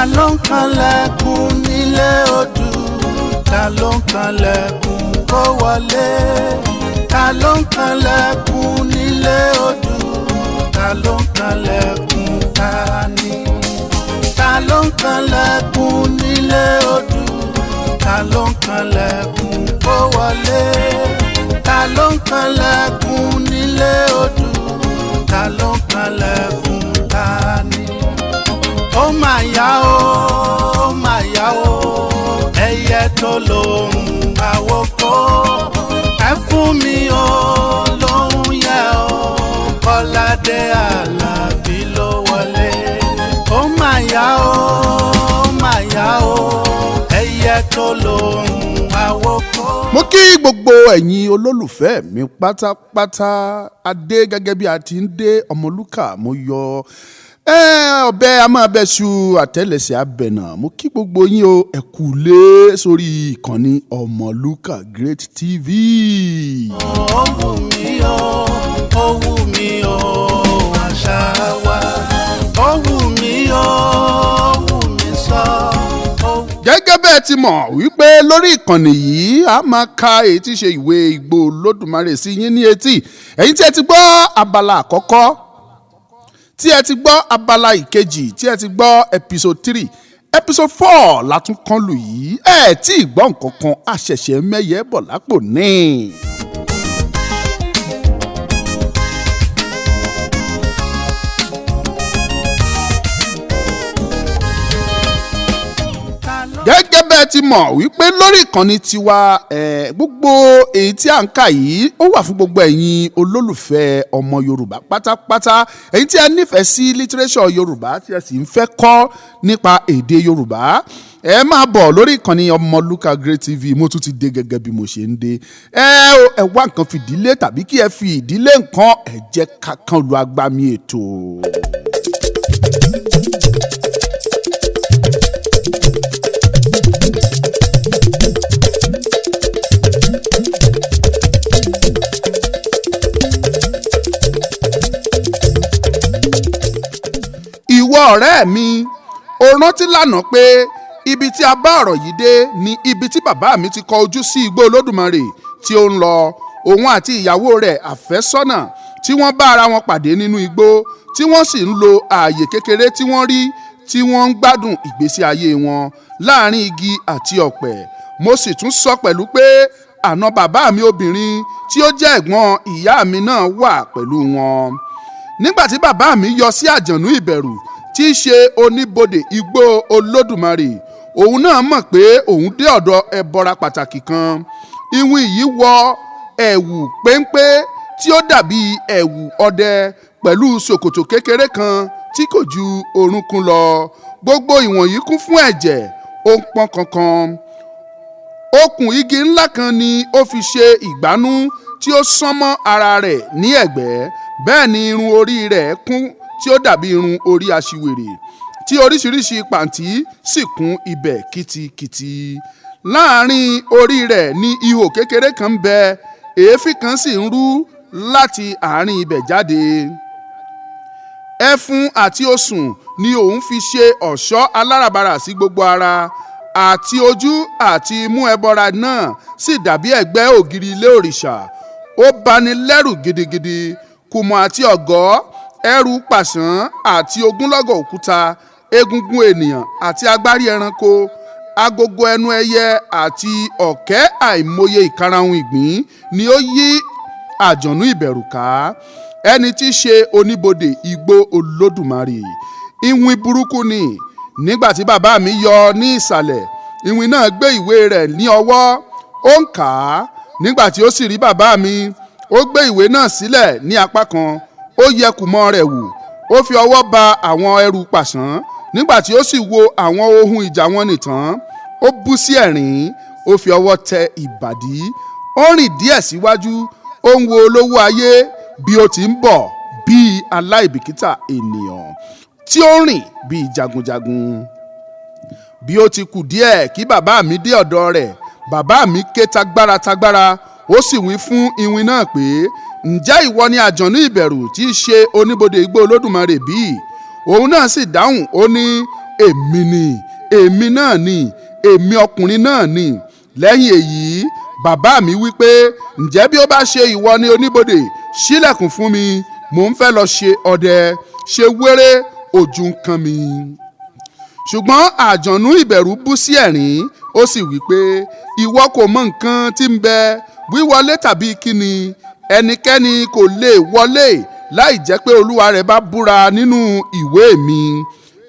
Ló ń kanlẹ̀kùn nílé odù? Ta ló ń kanlẹ̀kùn kó wọlé? Ta ló ń kanlẹ̀kùn nílé odù? Ta ló ń kanlẹ̀kùn, ta ni? Ta ló ń kanlẹ̀kùn nílé odù? Ta ló ń kanlẹ̀kùn kó wọlé? Ta ló ń kanlẹ̀kùn nílé odù? Ta ló ń kanlẹ̀kùn, ta ni? Ó mà yá o, ó mà yá o, ẹyẹ tó lóhùn àwòkọ́, ẹ fún mi o, lóhùn yẹ o. Kọ́ládé Àlàbí ló wọlé. Ó mà yá o, ó mà yá o, ẹyẹ tó lóhùn àwòkọ́. Mo kí gbogbo ẹ̀yin olólùfẹ́ mi pátápátá. Adé gẹ́gẹ́ bí a ti ń dé, Ọmọlúkà mo yọ ọbẹ̀ a máa bẹ ṣu àtẹ́lẹsẹ̀ abẹ̀nà. Mo kí gbogbo yín o, ẹ kú lé sórí ìkànnì Ọmọlúkà Great TV. Ó wù mí o, ó wù mí o, àṣà wa. Ó wù mí o, ó wù mí sọ. Ó wù Gẹ́gẹ́ bẹ́ẹ̀ ti mọ̀ wípé lórí ìkànnì yìí, a máa ka èyí tí í ṣe ìwé Igbó Olódùmarè sí yín ní etí. Ẹ̀yin tí ẹ ti gbọ́ abala àkọ́kọ́, tí ẹ ti gbọ́ abala ìkejì, tí ẹ ti gbọ́ episode 3, episode 4 látún kán lù yìí. Ẹ tí ì gbọ́ nǹkan kan, àṣẹ̀ṣẹ̀ mẹ́yẹ bọ̀ lápò ní. Gẹ́gẹ́ bẹ́ẹ̀ ti mọ̀ wípé lórí ìkànnì tiwa, gbogbo èyí tí à ń kà yìí, ó wà fún gbogbo ẹ̀yin olólùfẹ́ ọmọ Yorùbá pátápátá, ẹ̀yin tí ẹ nífẹ̀ẹ́ sí literature Yorùbá, tí ẹ sì ń fẹ́ kọ́ nípa èdè Yorùbá. Ẹ máa bọ̀ lórí ìkànnì Ọmọlúkà Great TV. Mo tún ti dé gẹ́gẹ́ bí mo ṣe ń dé. Ẹ wá nǹkan fìdílé tàbí kí ẹ fi ìdílé nǹkan, ẹ jẹ́ ká kan lu agbami ètò. Ìwọ ọ̀rẹ́ mi, o rántí lánàá pé ibi tí a bá ọ̀rọ̀ yìí dé ni ibi tí bàbá mi ti kọ ojú sí igbó Olódùmarè tí ó ń lọ, òun àti ìyàwó rẹ̀ àfẹ́sọ́nà, tí wọ́n bá ara wọn pàdé nínú igbó, tí wọ́n sì ń lo ààyè kékeré tí wọ́n rí, tí wọ́n ń gbádùn ìgbésí ayé wọn láàrin igi àti ọ̀pẹ. Mo sì tún sọ pẹ̀lú pé àna bàbá mi obìnrin, tí ó jẹ́ ẹ̀gbọ́n ìyá mi náà, wà pẹ̀lú wọn. Nígbà tí bàbá mi yọ sí àjànú ìbẹ̀rù tí í ṣe oníbodè igbó Olódùmarè, òun náà mọ̀ pé òun dé ọ̀dọ̀ ẹbọra pàtàkì kan. Iwin yìí wọ ẹ̀wù péńpé tí ó dàbí ẹ̀wù ọdẹ, pẹ̀lú ṣòkòtò kékeré kan tí kò ju orúnkún lọ. Gbogbo ìwọ̀nyí kún fún ẹ̀jẹ̀, ó ń pọ́n kankan. Okùn igi ńlá kan ni ó fi ṣe ìgbánú tí ó sán mọ́ ara rẹ̀ ní ẹ̀gbẹ́. Bẹ́ẹ̀ ni irun orí rẹ̀ kún, tí ó dàbí irun orí aṣiwèrè, tí oríṣiríṣi pàǹtí sì kún ibẹ̀ kìtìkìtì. Láàárín orí rẹ̀ ní ihò kékeré kan ń bẹ, èéfín kan sì ń rú láti àárín ibẹ̀ jáde. Ẹfun àti osùn ni òun fi ṣe ọ̀ṣọ́ aláràbarà sí gbogbo ara àti ojú àti imú. Ẹbọra náà sì dàbí ẹ̀gbẹ́ ògiri ilé òrìṣà. Ó bani lẹ́rù gidigidi. Kùmọ̀ àti ọ̀gọ́, ẹrù pàṣán àti ogúnlọ́gọ̀ òkúta, egungun ènìyàn àti agbárí ẹranko, agogo ẹnu ẹyẹ àti ọ̀kẹ́ àìmọye ìkarahun ìgbín ni ó yí àjọ̀nú ìbẹ̀rù ká, ẹni tí í ṣe oníbodè igbó Olódùmarè. Ìwìn burúkú ni. Nígbà tí bàbá mi yọ ní ìsàlẹ̀, ìwìn náà gbé ìwé rẹ̀ ní ọwọ́, ó ń kà á. Nígbà tí ó sì rí bàbá mi, ó gbé ìwé náà sílẹ̀ ní apá kan, ó yẹ kùmọ̀ rẹ̀ wò, ó fi ọwọ́ ba àwọn ẹrù pàṣán. Nígbà tí ó sì wo àwọn ohun ìjà wọn nìtàn, ó bú sí ẹ̀rín, ó fi ọwọ́ tẹ ìbàdí. Ó rìn díẹ̀ síwájú, ó ń wo olówó ayé bí ó ti ń bọ̀ bíi aláìbìkítà ènìyàn tí ó rìn bíi jagunjagun. Bí ó ti kù díẹ̀ kí bàbá mi dé ọ̀dọ̀ rẹ̀, bàbá mi ké tagbára tagbára, ó sì wí fún iwin náà pé, "Ǹjẹ́ ìwọ ni àjọ̀nú ìbẹ̀rù tí í ṣe oníbodè igbó Olódùmarè bí?" Òun náà sì dáhùn, ó ní, Èmi ni, èmi náà ni, èmi ọkùnrin náà ni. Lẹ́yìn èyí, bàbá mi wí pé, ǹjẹ́ bí ó bá ṣe ìwọ ni oníbodè, ṣílẹ̀kùn fún mi, mò ń fẹ́ lọ ṣe ọdẹ, ṣe wéré ojú ń kan mi. Ṣùgbọ́n àjọ̀nú ìbẹ̀rù bú sí ẹ̀rín, ó sì wí pé, ìwọ kò mọ nǹkan tí ń bẹ, wíwọlé tàbí kíni, ẹnikẹ́ni kò lè wọlé láì jẹ́ pé olúwa rẹ̀ bá búra nínú ìwé mi.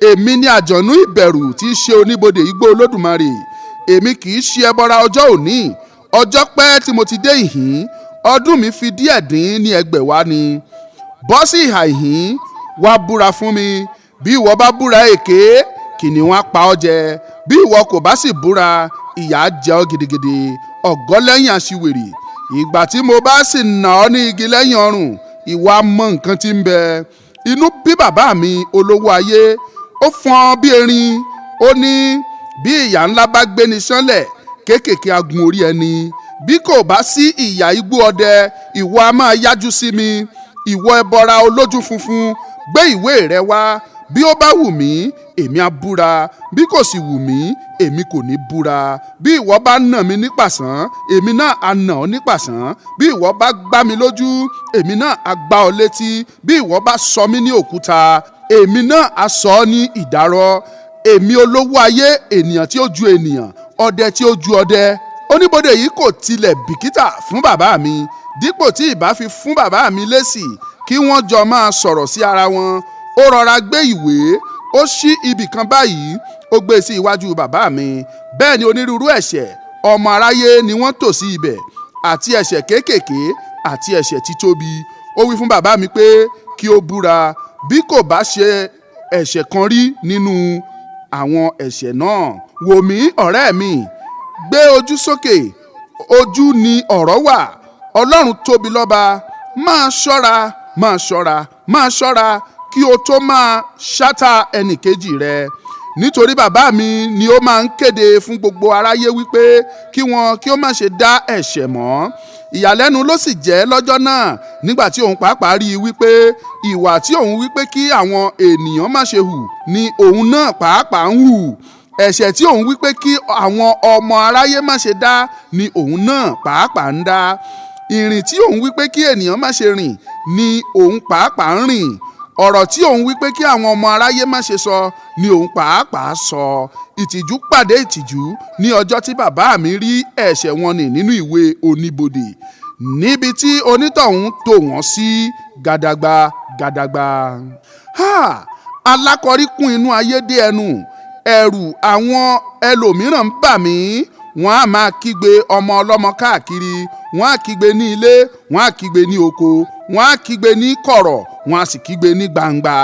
Èmi ni àjọ̀nú ìbẹ̀rù tí í ṣe oníbodè igbó Olódùmarè. Èmi kì í ṣe ẹbọra ọjọ́ òní, ọjọ́ pẹ́ tí mo ti dé ìhín, ọdún mi fi díẹ̀ dín ní 10,000 ni. Bọ́ sí ìhà ìhín, wá búra fún mi. Bí ìwọ bá búra èké, kìnìún á pa ọ́ jẹ. Bí ìwọ kò bá sì búra, ìyà á jẹ ọ́ gidigidi, ọ̀gọ́ lẹ́yìn aṣiwèrè. Ìgbà tí mo bá sì nà ọ́ ní igi lẹ́yìn ọrùn, ìwọ á mọ nǹkan tí ń bẹ. Inú bí bàbá mi olówó ayé, ó fọ́n bí erin, ó ní bí ìyà ńlá bá gbéni sánlẹ̀, kéékèèké agun orí ẹni. Bí kò bá sí ìyà igbó ọdẹ, ìwọ a máa yájú sí mi. Ìwọ ẹbọra olójú funfun, gbé ìwé rẹ wá. Bí ó bá wù mí, èmi á búra. Bí kò sì wù mí, èmi kò ní búra. Bí ìwọ bá nà mí ní pàṣán, èmi náà á nà ọ́ ní pàṣán. Bí ìwọ bá gbá mi lójú, èmi náà á gbá ọ létí. Bí ìwọ bá sọ mí ní òkúta, èmi náà á sọ ọ́ ní ìdárọ̀. Èmi olówó ayé, ènìyàn tí ó ju ènìyàn, ọdẹ tí ó ju ọdẹ. Oníbodè yìí kò tilẹ̀ bìkítà fún bàbá mi. Dípò tí ìbá fi fún bàbá mi lésì kí wọ́n jọ máa sọ̀rọ̀ sí ara wọn, ó rọra gbé ìwé, ó ṣí ibì kan báyìí, ó gbé sí iwájú bàbá mi. Bẹ́ẹ̀ ni onírúurú ẹ̀ṣẹ̀ ọmọ aráyé ni wọ́n tò sí ibẹ̀, àti ẹ̀ṣẹ̀ kéékèèké àti ẹ̀ṣẹ̀ títóbi. Ó wí fún bàbá mi pé kí ó búra bí kò bá ṣe ẹ̀ṣẹ̀ kan rí nínú àwọn ẹ̀ṣẹ̀ náà. Wò mí, ọ̀rẹ́ mi, gbé ojú sókè, ojú ni ọ̀rọ̀ wà. Ọlọ́run tóbi lọ́ba. Máa ṣọ́ra, máa ṣọ́ra, máa ṣọ́ra kí o tó máa ṣátà ẹnìkejì rẹ. Nítorí bàbá mi ni ó máa ń kéde fún gbogbo aráyé wípé kí wọn kí ó má ṣe dá ẹ̀ṣẹ̀ mọ́. Ìyàlẹ́nu ló sì jẹ́ lọ́jọ́ náà nígbà tí òun pàápàá rí i wípé ìwà tí òun wípé kí àwọn ènìyàn má ṣe hù ni òun náà pàápàá ń hù. Ẹ̀ṣẹ̀ tí òun wípé kí àwọn ọmọ aráyé má ṣe dá ni òun náà pàápàá ń dá. Ìrìn tí òun wípé kí ènìyàn má ṣe rìn ni òun pàápàá ń rìn. Ọ̀rọ̀ tí òun wípé kí àwọn ọmọ aráyé má ṣe sọ ni òun pàápàá sọ. Ìtìjú pàdé ìtìjú ní ọjọ́ tí bàbá mi rí ẹ̀ṣẹ̀ wọn nì nínú ìwé oníbodè, níbi tí onítọ̀hún tò wọ́n sí gàdàgbà gàdàgbà. Ha! Alákọ̀rí kún inú ayé dé ẹnu. Ẹ̀rù àwọn ẹlòmíràn ń bà mí. Wọ́n á máa kígbe ọmọ ọlọ́mọ káàkiri. Wọ́n á kígbe ní ilé, wọ́n á kígbe ní oko, wọ́n á kígbe ní kọ̀rọ̀, wọ́n á sì kígbe ní gbangba.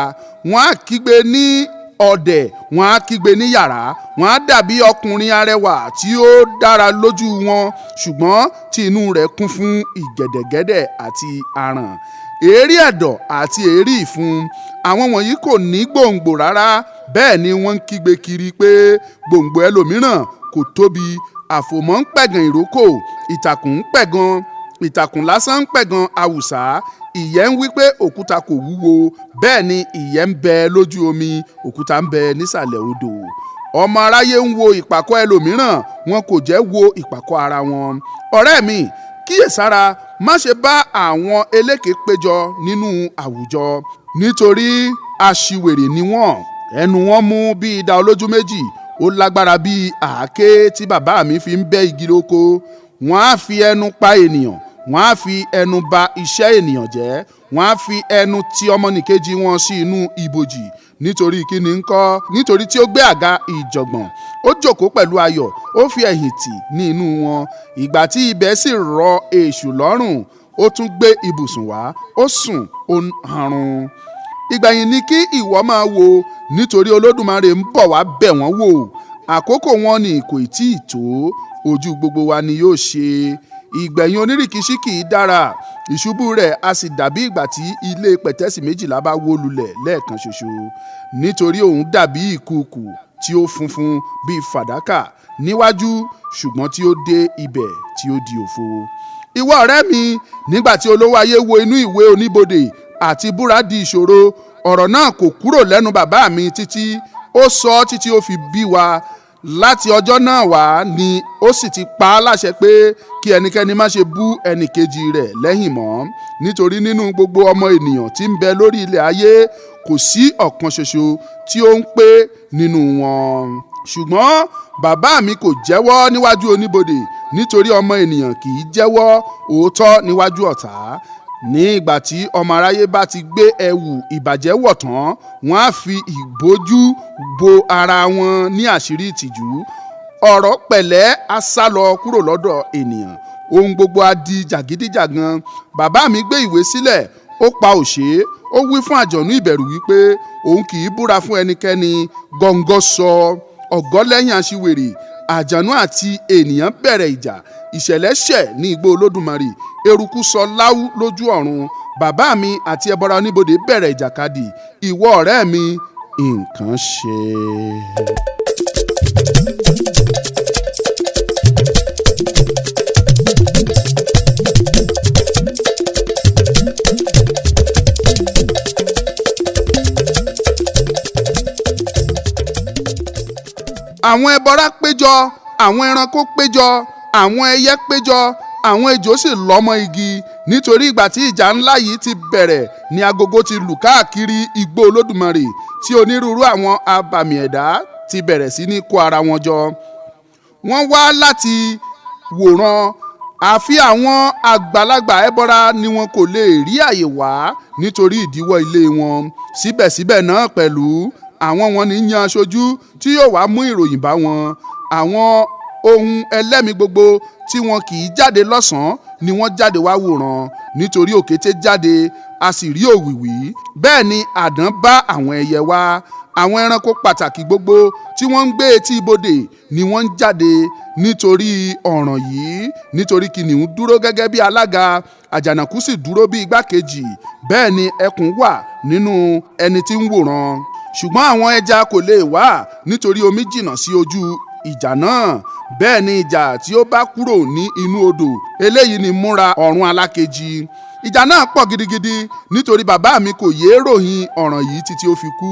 Wọ́n á kígbe ní ọ̀dẹ̀, wọ́n á kígbe ní yàrá. Wọ́n á dàbí ọkùnrin arẹwà tí ó dára lójú wọn, ṣùgbọ́n tí inú rẹ̀ kún fún ìgẹ̀dẹ̀gẹ̀dẹ̀ àti aràn, èérí ẹ̀dọ̀ àti èérí ìfun. Àwọn wọ̀nyí kò ní gbòǹgbò rárá. Bẹ́ẹ̀ ni wọ́n ń kígbe kiri pé gbòǹgbò ẹlòmíràn kò tóbi. Àfòmọ́ ń pẹ̀gàn ìrókò, ìtàkùn ń pẹ̀gàn ìtàkùn lásán ń pẹ̀gàn awùsá. Ìyẹ́ ń wí pé òkúta kò wúwo. Bẹ́ẹ̀ ni ìyẹ́ ń bẹ lójú omi, òkúta ń bẹ nísàlẹ̀ odò. Ọmọ aráyé ń wo ìpàkọ́ ẹlòmíràn, wọn kò jẹ́ wo ìpàkọ́ ara wọn. Ọ̀rẹ́ mi, kíyèsára, má ṣe bá àwọn eléke péjọ nínú àwùjọ, nítorí aṣiwèrè ni wọ́n. Ẹnu wọn mú bí idà olójú méjì, ó lágbára bí àáké tí bàbá mi fi ń bẹ́ igi lóko. Wọ́n á fi ẹnu pa ènìyàn, wọ́n á fi ẹnu ba iṣẹ́ ènìyàn jẹ́, wọ́n á fi ẹnu ti ọmọnìkejì wọn sí inú ibojì. Nítorí kíni ń kọ́? Nítorí tí ó gbé àga ìjọ̀gbọ̀n, ó jókòó pẹ̀lú ayọ̀, ó fi ẹ̀yìn tì ní inú wọn. Ìgbà tí ibẹ̀ sì rọ èṣù lọ́rùn, ó tún gbé ibùsùn wá, ó sùn, ó ń harun. Ìgbẹ̀yìn ni kí ìwọ máa wo, nítorí Olódùmarè ń bọ̀ wá bẹ̀ wọ́n wò. Àkókò wọn ni kò tí ì tó, ojú gbogbo wa ni yóò ṣe. Ìgbẹ̀yìn onírìkíṣí kì í dára, ìṣubú rẹ̀ a sì dàbí ìgbà tí ilé pẹ̀tẹ́sì 12 bá wó lulẹ̀ lẹ́ẹ̀kan ṣoṣo. Nítorí òun dàbí ìkùukù tí ó funfun bíi fàdákà níwájú, ṣùgbọ́n tí ó dé ibẹ̀ tí ó di òfo. Ìwọ ọ̀rẹ́ mi, nígbà tí olówó ayé wo inú ìwé oníbodè àti búra di ìṣòro, ọ̀rọ̀ náà kò kúrò lẹ́nu bàbá mi títí Ó sọ ọ́ títí ó fi bí wa. Láti ọjọ́ náà wá ni ó sì ti pa á láṣẹ pé kí ẹnikẹ́ni má ṣe bú ẹnìkejì rẹ̀ lẹ́yìn mọ́, nítorí nínú gbogbo ọmọ ènìyàn tí ń bẹ lórí ilẹ̀ ayé, kò sí ọ̀kan ṣoṣo tí ó ń pé nínú wọn. Ṣùgbọ́n bàbá mi kò jẹ́wọ́ níwájú oníbodè, nítorí ọmọ ènìyàn kì í jẹ́wọ́ òótọ́ níwájú ọ̀tá. Ní ìgbà tí ọmọ aráyé bá ti gbé ẹ̀wù ìbàjẹ́ wọ̀ tán, wọ́n á fi ìbòjú bo ara wọn ní àṣírí ìtìjú. Ọ̀rọ̀ pẹ̀lẹ́ á sá lọ kúrò lọ́dọ̀ ènìyàn, ohun gbogbo á di jàgídíjàgan. Bàbá mi gbé ìwé sílẹ̀, ó pa òṣè, ó wí fún àjọ̀nú ìbẹ̀rù wípé òun kì í búra fún ẹnikẹ́ni. Gọ́ngọ́ sọ ọ̀gọ́ lẹ́yìn aṣiwèrè. Àjànú àti ènìyàn bẹ̀rẹ̀ ìjà. Ìṣẹ̀lẹ̀ ṣẹ̀ ní igbó Olódùmarè. Eruku sọ láwú lójú ọ̀run. Bàbá mi àti ẹbọra oníbodè bẹ̀rẹ̀ ìjàkadì. Ìwọ ọ̀rẹ́ mi, nǹkan ṣe. Àwọn ẹbọra péjọ, àwọn ẹranko péjọ, àwọn ẹyẹ péjọ, àwọn ejò sì lọ́mọ igi, nítorí ìgbà tí ìjà ńlá yìí ti bẹ̀rẹ̀ ni agogo ti lù káàkiri igbó Olódùmarè, tí onírúurú àwọn abàmì ẹ̀dá ti bẹ̀rẹ̀ sí ní kó ara wọn jọ. Wọ́n wá láti wòran. Àfi àwọn àgbàlagbà ẹbọra ni wọn kò lè rí àyè wá nítorí ìdíwọ́ ilé wọn. Síbẹ̀síbẹ̀ náà pẹ̀lú, àwọn wọn ní yan aṣojú tí yóò wá mú ìròyìn bá wọn. Àwọn ohun ẹlẹ́mìí gbogbo tí wọn kì í jáde lọ́sàn-án ni wọ́n jáde wá wòran, nítorí òkété jáde, a sì rí òwìwí. Bẹ́ẹ̀ ni àdán bá àwọn ẹyẹ wá. Àwọn ẹranko pàtàkì gbogbo tí wọ́n ń gbé etí ibodè ni wọ́n ń jáde nítorí ọ̀ràn yìí, nítorí kìnìún dúró gẹ́gẹ́ bí alága, àjànàkú sì dúró bí igbákejì. Bẹ́ẹ̀ ni ẹkùn wà nínú ẹni tí ń wòran. Ṣùgbọ́n àwọn ẹja kò lè wá, nítorí omi jìnnà sí ojú ìjà náà. Bẹ́ẹ̀ ni ìjà tí ó bá kúrò ní inú odò, eléyìí ni múra ọ̀run alákejì. Ìjà náà pọ̀ gidigidi, nítorí bàbá mi kò yéé ròyìn ọ̀ràn yìí títí ó fi kú.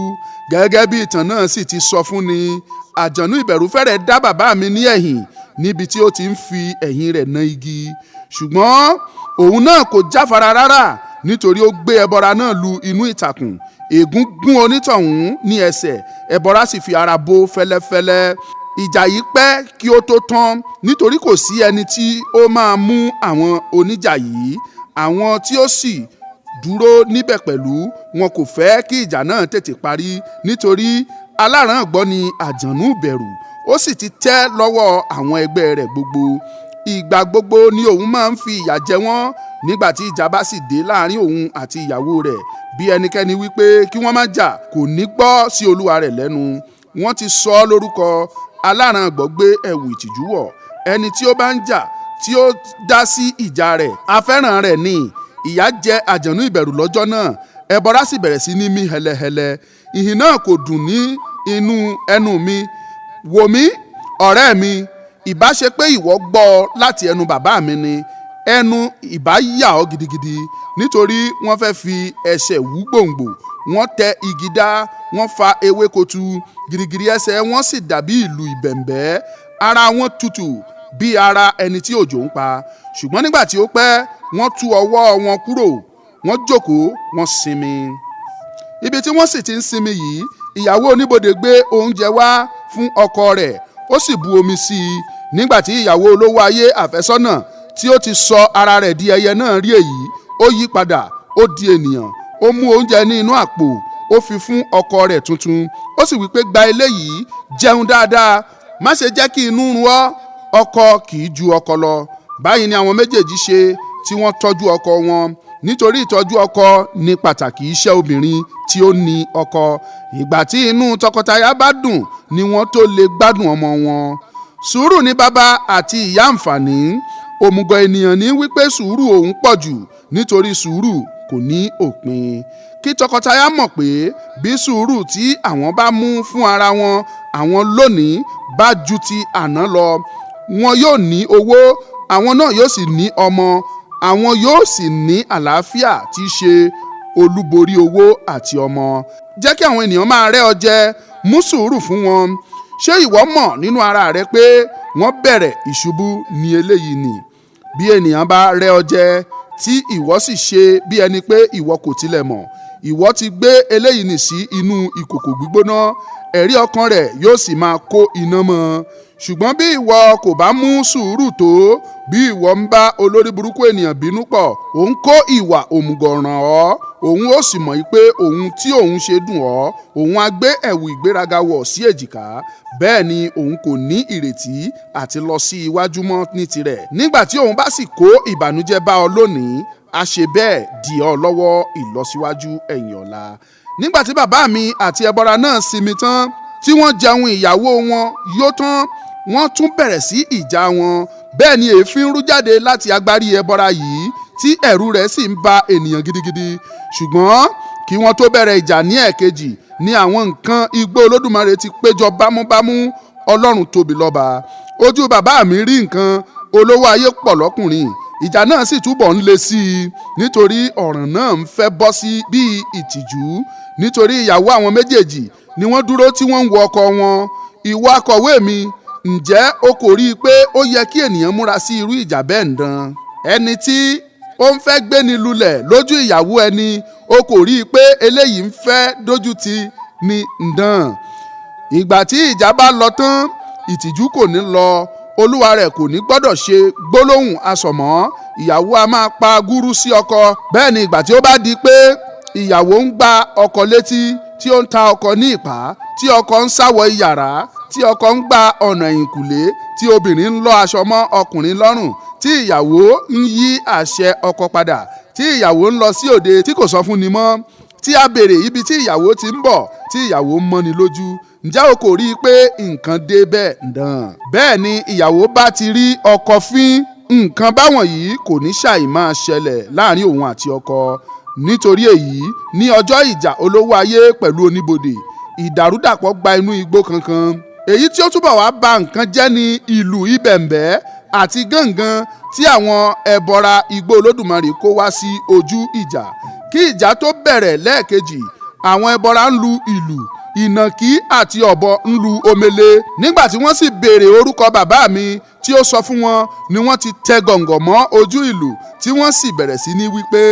Gẹ́gẹ́ bí ìtàn náà sì ti sọ fún ni, àjànú ìbẹ̀rù fẹ́rẹ̀ dá bàbá mi ní ẹ̀yìn níbi tí ó ti ń fi ẹ̀yìn rẹ̀ na igi. Ṣùgbọ́n òun náà kò jáfara rárá, nítorí ó gbé ẹbọra náà lu inú ìtàkùn. Ègún gún onítọ̀hún ní ẹsẹ̀, ẹbọra sì fi ara bó fẹ́lẹ́fẹ́lẹ́. Ìjà yìí pẹ́ kí ó tó tán, nítorí kò sí ẹni tí ó máa mú àwọn oníjà yìí. Àwọn tí ó sì dúró níbẹ̀ pẹ̀lú, wọn kò fẹ́ kí ìjà náà tètè parí, nítorí aláràǹgbọ́ ni àjànú ìbẹ̀rù, ó sì ti tẹ́ lọ́wọ́ àwọn ẹgbẹ́ rẹ̀ gbogbo. Ìgbà gbogbo ni òun máa ń fi ìyà jẹ wọ́n. Nígbà tí ìjà bá sì dé láàrin òun àti ìyàwó rẹ̀, bí ẹnikẹ́ni wípé kí wọ́n má jà, kò ní gbọ́ sí olúwa rẹ̀ lẹ́nu. Wọ́n ti sọ ọ́ lórúkọ aláràǹgbọ́ gbé ẹ̀wù ìtìjú wọ̀. Ẹni tí ó bá ń jà tí ó dá sí ìjà rẹ̀, afẹ́ràn rẹ̀ ni. Ìyà jẹ àjànú ìbẹ̀rù lọ́jọ́ náà. Ẹbọra sì bẹ̀rẹ̀ sí ní mí hẹlẹhẹlẹ. Ìhìn náà kò dùn ní inú ẹnu mi. Wò mí, ọ̀rẹ́ mi, ìbá ṣe pé ìwọ gbọ́ ọ láti ẹnu bàbá mi ni, ẹnu ìbá yà ọ́ gidigidi, nítorí wọ́n fẹ́ fi ẹsẹ̀ wú gbòǹgbò. Wọ́n tẹ igi dá, wọ́n fa ewéko tu. Girigiri ẹsẹ̀ wọ́n sì dàbí ìlù ìbẹ̀m̀bẹ́. Ara wọn tutù bí ara ẹni tí òjò ń pa. Ṣùgbọ́n nígbà tí ó pẹ́, wọ́n tú ọwọ́ wọn kúrò, wọ́n jókòó, wọ́n sinmi. Ibi tí wọ́n sì ti ń sinmi yìí, ìyàwó oníbodè gbé oúnjẹ wá fún ọkọ rẹ̀, ó sì bu omi sí i. Nígbà tí ìyàwó olówó ayé àfẹ́sọ́nà tí ó ti sọ ara rẹ̀ di ẹyẹ náà rí èyí, ó yí padà, ó di ènìyàn. Ó mú oúnjẹ ní inú àpò, ó fi fún ọkọ rẹ̀ tuntun. Ó sì wí pé, "Gba eléyìí, jẹun dáadáa, má ṣe jẹ́ kí inú run ọ́. Ọkọ kì í ju ọkọ lọ." Báyìí ni àwọn méjèèjì ṣe tí wọ́n tọ́jú ọkọ wọn, nítorí ìtọ́jú ọkọ ní pàtàkì iṣẹ́ obìnrin tí ó ní ọkọ. Ìgbà tí inú tọkọtaya bá dùn ni wọ́n tó lè gbádùn ọmọ wọn. Sùúrù ní bàbá àti ìyá àǹfààní. Òmùgọ̀ ènìyàn ní wípé sùúrù òun pọ̀ jù, nítorí sùúrù kò ní òpin. Kí tọkọtaya mọ̀ pé bí sùúrù tí àwọn bá mú fún ara wọn àwọn lónìí bá ju ti àná lọ, wọn yóò ní owó, àwọn náà yóò sì ní ọmọ, àwọn yóò sì ní àlàáfíà tí í ṣe Olúborí owó àti ọmọ. Jẹ́ kí àwọn ènìyàn máa rẹ́ ọ jẹ, mú sùúrù fún wọn. Ṣé ìwọ mọ̀ nínú ara rẹ pé wọ́n bẹ̀rẹ̀ ìṣubú ní eléyìí ni? Bí ènìyàn bá rẹ́ ọ jẹ tí ìwọ sì ṣe bí ẹni pé ìwọ kò tilẹ̀ mọ̀, ìwọ ti gbé eléyìí nì sí inú ìkòkò gbígbóná, ẹ̀rí ọkàn rẹ̀ yóò sì máa kó iná mọ́ ọ. Ṣùgbọ́n bí ìwọ kò bá mú sùúrù tó, bí ìwọ ń bá olórí burúkú ènìyàn bínú pọ̀, òun kó ìwà òmùgọ̀ ràn ọ́, òun ó sì mọ̀ pé ohun tí òun ṣe dùn ọ́, òun á gbé ẹ̀wù ìgbéraga wọ̀ sí èjìká. Bẹ́ẹ̀ ni òun kò ní ìrètí àti lọ sí iwájú mọ́ ní tirẹ̀. Nígbà tí òun bá sì kó ìbànújẹ́ bá ọ lónìí, a ṣe bẹ́ẹ̀ dì ọ́ lọ́wọ́ ìlọsíwájú ẹ̀yìn ọ̀la. Nígbà tí bàbá mi àti ẹbọra náà sinmi tán, tí wọ́n jẹun ìyàwó wọn yó tán, wọ́n tún bẹ̀rẹ̀ sí ìjà wọn. Bẹ́ẹ̀ ni èéfín rú jáde láti agbárí ẹbọra yìí, tí ẹ̀rù rẹ̀ sì ń ba ènìyàn gidigidi. Ṣùgbọ́n kí wọ́n tó bẹ̀rẹ̀ ìjà ní ẹ̀kejì ni àwọn nǹkan igbó Olódùmarè ti péjọ bámúbámú. Ọlọ́run tóbi lọ́ba. Ojú bàbá mi rí nǹkan, olówó ayé pọ̀ lọ́kùnrin. Ìjà náà sì túbọ̀ ń le sí i nítorí ọ̀ràn náà ń fẹ́ bọ́ sí bíi ìtìjú, nítorí ìyàwó àwọn méjèèjì ni wọ́n dúró tí wọ́n ń wo ọkọ wọn. Ìwọ akọ̀wé mi, ǹjẹ́ o kò rí i pé ó yẹ kí ènìyàn múra sí irú ìjà bẹ́ẹ̀ ń dán? Ẹni tí ó ń fẹ́ gbéni lulẹ̀ lójú ìyàwó ẹni, o kò rí i pé eléyìí ń fẹ́ dójú ti ni ń dán? Ìgbà tí ìjà bá lọ tán, ìtìjú kò ní lọ, olúwa rẹ̀ kò ní gbọ́dọ̀ ṣe gbólóhùn asọ̀mọ́. Ìyàwó a máa pa gúrú sí ọkọ. Bẹ́ẹ̀ ni ìgbà tí ó bá di pé ìyàwó ń gba ọkọ létí, tí ó ń ta ọkọ ní ìpá, tí ọkọ ń sáwọ iyàrá, tí ọkọ ń gba ọ̀nà ẹ̀yìnkùlé, tí obìnrin ń lọ aṣọ mọ́ ọkùnrin lọ́rùn, tí ìyàwó ń yí àṣẹ ọkọ padà, tí ìyàwó ń lọ sí òde tí kò sọ fún ni mọ́, tí a béèrè ibi tí ìyàwó ti ń bọ̀, tí ìyàwó ń mọ́ni lójú, ǹjẹ́ o kò rí i pé nǹkan dé bẹ́ẹ̀ dàn? Bẹ́ẹ̀ ni ìyàwó bá ti rí ọkọ fín, nǹkan báwọn yìí kò ní ṣàì máa ṣẹlẹ̀ láàrin òun àti ọkọ. Nítorí èyí, ní ọjọ́ ìjà olówó ayé pẹ̀lú oníbodè, ìdàrúdàpọ̀ gba inú igbó kankan. Èyí tí ó túbọ̀ wá ba nǹkan jẹ́ ní ìlú ìbẹ̀m̀bẹ́ àti gángan tí àwọn ẹbọra igbó Olódùmarè kó wá sí ojú ìjà. Kí ìjà tó bẹ̀rẹ̀ lẹ́ẹ̀kejì, àwọn ẹbọra ń lu ìlù, ìnàkí àti ọ̀bọ ń lu omele. Nígbà tí wọ́n sì béèrè orúkọ bàbá mi tí ó sọ fún wọn, ni wọ́n ti tẹ gọ̀ǹgọ̀ mọ́ ojú ìlú, tí wọ́n sì bẹ̀rẹ̀ sí ní wípé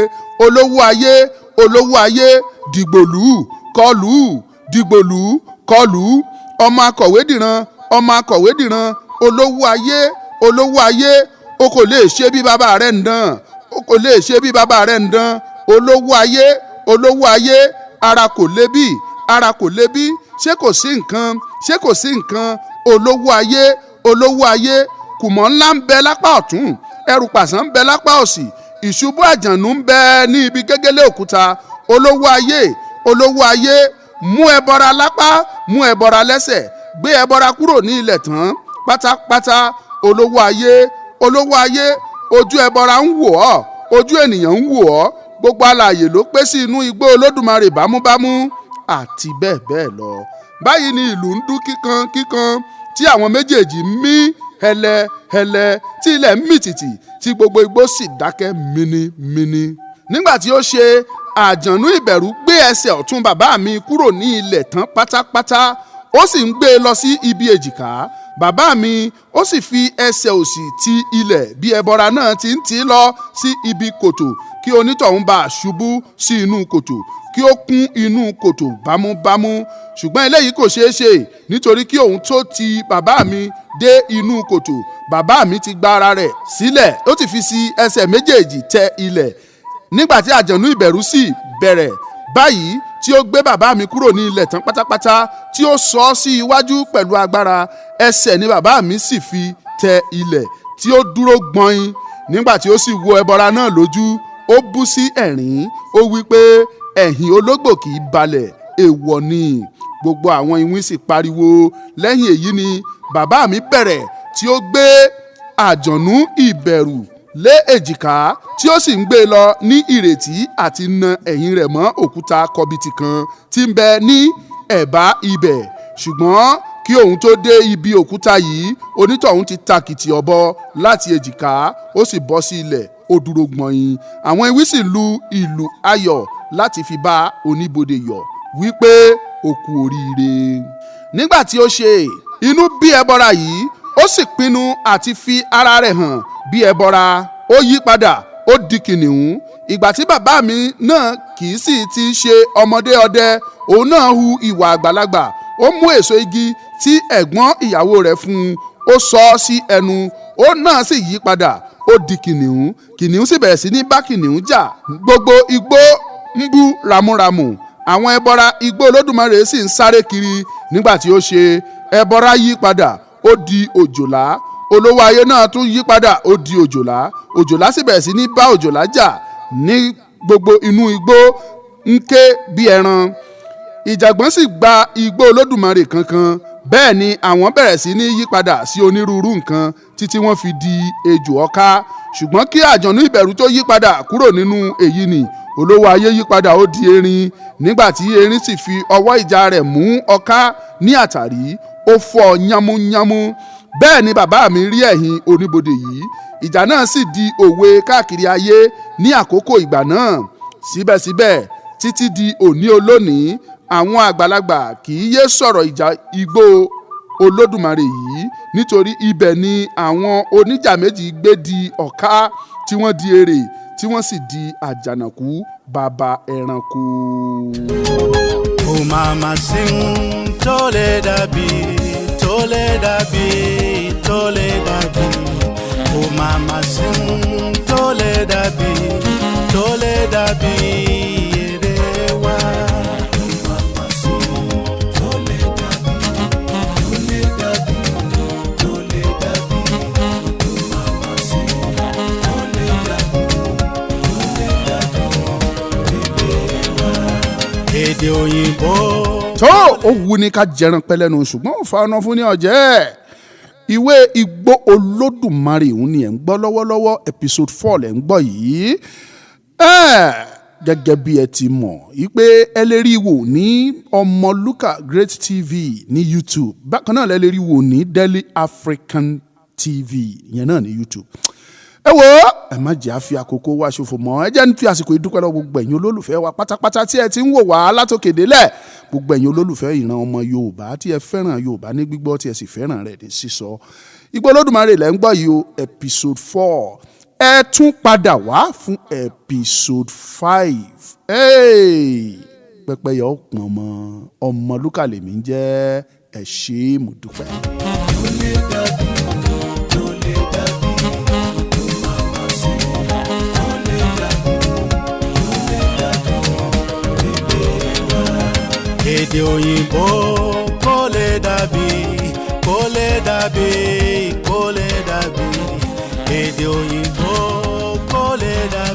olówó ayé, olówó ayé, dìgbòlù kọlù, dìgbòlù kọlù, ọmọ akọ̀wé dìran, ọmọ akọ̀wé dìran, olówó ayé, olówó ayé, o kò lè ṣe bí bàbá rẹ̀ ń dán, o kò lè ṣe bí bàbá rẹ̀ ń dán, olówó ayé, olówó ayé, ara kò lè bí, ara kò lè bí, ṣé kò sí nǹkan, ṣé kò sí nǹkan, olówó ayé, olówó ayé, kùmọ̀ ńlá ń bẹ lápá ọ̀tún, ẹrù pàṣán ń bẹ lápá òsì, ìṣubú àjànú ń bẹ ní ibi gégélé òkúta, olówó ayé, olówó ayé, mú ẹbọra lápá, mú ẹbọra lẹ́sẹ̀, gbé ẹbọra kúrò ní ilẹ̀ tán pátápátá, olówó ayé, olówó ayé, ojú ẹbọra ń wò ọ́, ojú ènìyàn ń wò ọ́, gbogbo alààyè ló pé sí inú igbó Olódùmarè bámúbámú, àti bẹ́ẹ̀ bẹ́ẹ̀ lọ. Báyìí ni ìlú ń dún kíkan kíkan, tí àwọn méjèèjì ń mí hẹlẹ hẹlẹ, tí ilẹ̀ ń mì tìtì, tí gbogbo igbó sì dákẹ́ minimini. Nígbà tí ó ṣe, àjànú ìbẹ̀rù gbé ẹsẹ̀ ọ̀tún bàbá mi kúrò ní ilẹ̀ tán pátápátá, ó sì ń gbé e lọ sí ibi èjìká bàbá mi, ó sì fi ẹsẹ̀ òsì ti ilẹ̀ bí ẹbọra náà ti ń tì í lọ sí ibi kòtò, kí onítọ̀hún bá ṣubú sí inú kòtò, kí ó kún inú kòtò bámúbámú. Ṣùgbọ́n eléyìí kò ṣeé ṣe, nítorí kí òun tó ti bàbá mi dé inú kòtò, bàbá mi ti gba ara rẹ̀ sílẹ̀, ó ti fi sí ẹsẹ̀ méjèèjì tẹ ilẹ̀. Nígbà tí àjànú ìbẹ̀rù sì bẹ̀rẹ̀ báyìí, tí ó gbé bàbá mi kúrò ní ilẹ̀ tán pátápátá, tí ó sọ ọ́ sí iwájú pẹ̀lú agbára, ẹsẹ̀ ni bàbá mi sì fi tẹ ilẹ̀ tí ó dúró gbọ̀nyin. Nígbà tí ó sì wo ẹbọra náà lójú, ó bú sí ẹ̀rín, ó wí pé ẹ̀yìn ológbò kì í balẹ̀, èèwọ̀ ni. Gbogbo àwọn iwin sì pariwo. Lẹ́yìn èyí ni bàbá mi bẹ̀rẹ̀ tí ó gbé àjọ̀nú ìbẹ̀rù lé èjìká, tí ó sì ń gbé e lọ ní ìrètí àti na ẹ̀yìn rẹ̀ mọ́ òkúta kọbìtì kan tí ń bẹ ní ẹ̀bá ibẹ̀. Ṣùgbọ́n kí òun tó dé ibi òkúta yìí, onítọ̀hún ti tàkìtì ọ̀bọ láti èjìká, ó sì bọ́ sí ilẹ̀, ó dúró gbọ̀nyìn. Àwọn iwin sì lu ìlù ayọ̀ láti fi bá oníbodè yọ̀ wípé ó kú oríire. Nígbà tí ó ṣe, inú bí ẹbọra yìí, ó sì pinnu àti fi ara rẹ̀ hàn bí ẹbọra. Ó yí padà, ó di kìnìún. Ìgbà tí bàbá mi náà kì í sì ti ṣe ọmọdé ọdẹ, òun náà hu ìwà àgbàlagbà. Ó mú èso igi tí ẹ̀gbọ́n ìyàwó rẹ̀ fún un, ó sọ ọ́ sí ẹnu, ó náà sì yí padà, ó di kìnìún. Kìnìún sì bẹ̀rẹ̀ sí ní bá kìnìún jà. Gbogbo igbó ń bú ramúramù, àwọn ẹbọra igbó Olódùmarè sì ń sáré kiri. Nígbà tí ó ṣe, ẹbọra yí padà, ó di òjòlá. Olówó ayé náà tún yí padà, ó di òjòlá. Òjòlá sì bẹ̀rẹ̀ sí ní bá òjòlá jà ní gbogbo inú igbó ń ké bí ẹran. Ìjàgbọ́n sì gba igbó Olódùmarè kankan. Bẹ́ẹ̀ ni àwọn bẹ̀rẹ̀ sí ní yípadà sí onírúurú nǹkan títí wọ́n fi di ejò ọ̀ká. Ṣùgbọ́n kí àjọ̀nú ìbẹ̀rù tó yípadà kúrò nínú èyí ni, olówó ayé yípadà, ó di erin. Nígbà tí erin sì fi ọwọ́ ìjà rẹ̀ mú ọ̀ká ní àtàrí, ó fọ́ yánmúyánmú. Bẹ́ẹ̀ ni bàbá mi rí ẹ̀yìn oníbodè yìí. Ìjà náà sì di òwe káàkiri ayé ní àkókò ìgbà náà. Síbẹ̀síbẹ̀, títí di òní olónìí, àwọn àgbàlagbà kì í yé sọ̀rọ̀ ìjà igbó Olódùmarè yìí, nítorí ibẹ̀ ni àwọn oníjà méjì gbé di ọ̀ká, tí wọ́n di èrè, tí wọ́n sì di àjànàkú bàbá ẹranko. Kò máa ma sí ń tó lè dàbí, tó lè dàbí, tó lè dàbí. Kò máa ma sí ń tó lè dàbí, tó lè dàbí èrè wa. Kò máa ma sí ń tó lè dàbí, tó lè dàbí, tó lè dàbí. Kò máa ma sí ń tó lè dàbí, tó lè dàbí èrè wa. Èdè òyìnbó. Tó ó wù ní ká jẹran pẹ́ lẹ́nu, ṣùgbọ́n ó fa ọ̀nà fún ní ọ̀jẹ́. Ìwé Igbó Olódùmarè òun ni ẹ̀ ń gbọ́ lọ́wọ́lọ́wọ́, episode 4 lẹ̀ ń gbọ́ yìí. Gẹ́gẹ́ bí ẹ ti mọ̀ wípé ẹ lè rí wò ní Ọmọlúkà Great TV ní YouTube. Bákan náà lẹ lè rí wò ní Daily African TV, ìyẹn náà ní YouTube. Ẹ wo, ẹ má jẹ́ àfi àkókò wa ṣòfò mọ́. Ẹ jẹ́ ń fi àsìkò ìdúpẹ́ lọ gbogbo ẹ̀yin olólùfẹ́ wa pátápátá tí ẹ ti ń wò wá látòkè délẹ̀, gbogbo ẹ̀yin olólùfẹ́ ìran ọmọ Yorùbá tí ẹ fẹ́ràn Yorùbá ní gbígbọ́, tí ẹ sì fẹ́ràn rẹ̀ ní sísọ. Igbó Olódùmarè lẹ́ ń gbọ́ yìí o, episode 4. Ẹ tún padà wá fún episode 5. Pẹ́pẹ́yẹ ó pọ̀n mọ́. Ọmọlúkà lèmi ń jẹ́. Ẹ ṣé, mo dúpẹ́. Tó lè dàbí, tó lè dàbí, kò máa ma sí tó lè dàbí, tó lè dàbí èdè wa. Èdè òyìnbó kò lè dàbí, kò lè dàbí, kò lè dàbí. Èdè òyìnbó kò lè dàbí.